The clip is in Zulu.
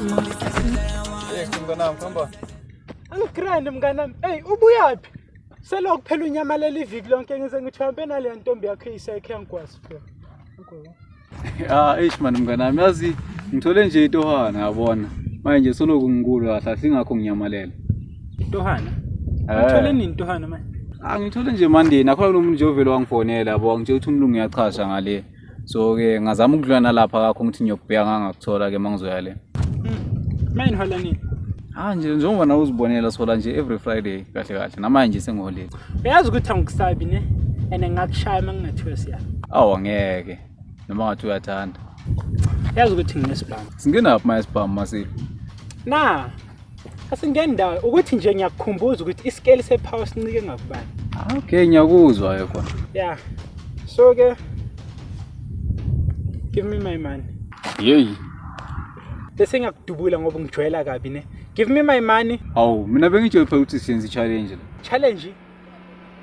Hey, mnganami, hamba. Angigrand mnganami. Hey, ubuyaphi? Selokhu phela unyamalela iviki lonke ngize ngithi hambe nale ntombi yakho eyisekhe yangikwazi phela. Ah, eish man mnganami, yazi ngithole nje itohana yabona. Manje soloku ngikulu kahle kahle ingakho nginyamalela. Tohana. Eh. Uthole nini tohana manje? Ah, ngithole nje Monday, nakhona kunomuntu nje ovele wangifonela yabo, ngitshela ukuthi umlungu uyachasha ngale. So ke ngazama ukudlula nalapha kakho ngithi ngiyokubheka ngangakuthola ke mangizoya le. Manje nihola nini? Ah nje njengoba nawe uzibonela sola nje every Friday kahle kahle namanje sengiholile. Uyazi ukuthi angikusabi ne? And ngakushaya uma ngingathiwa siya. Awu angeke. Noma ngathi uyathanda. Uyazi ukuthi nginesibhamu. Singenaphi manje isibhamu masile? Na. Asingeni ndawo ukuthi nje ngiyakukhumbuza ukuthi isikeli sepower sincike ngakubani. Ah, okay, ngiyakuzwa ke khona. Yeah. So ke give me my money. Yeyi. Bese ngiyakudubula ngoba ngijwayela kabi ne. Give me my money. Awu, mina bengijwayele phela ukuthi siyenze i-challenge la. Challenge.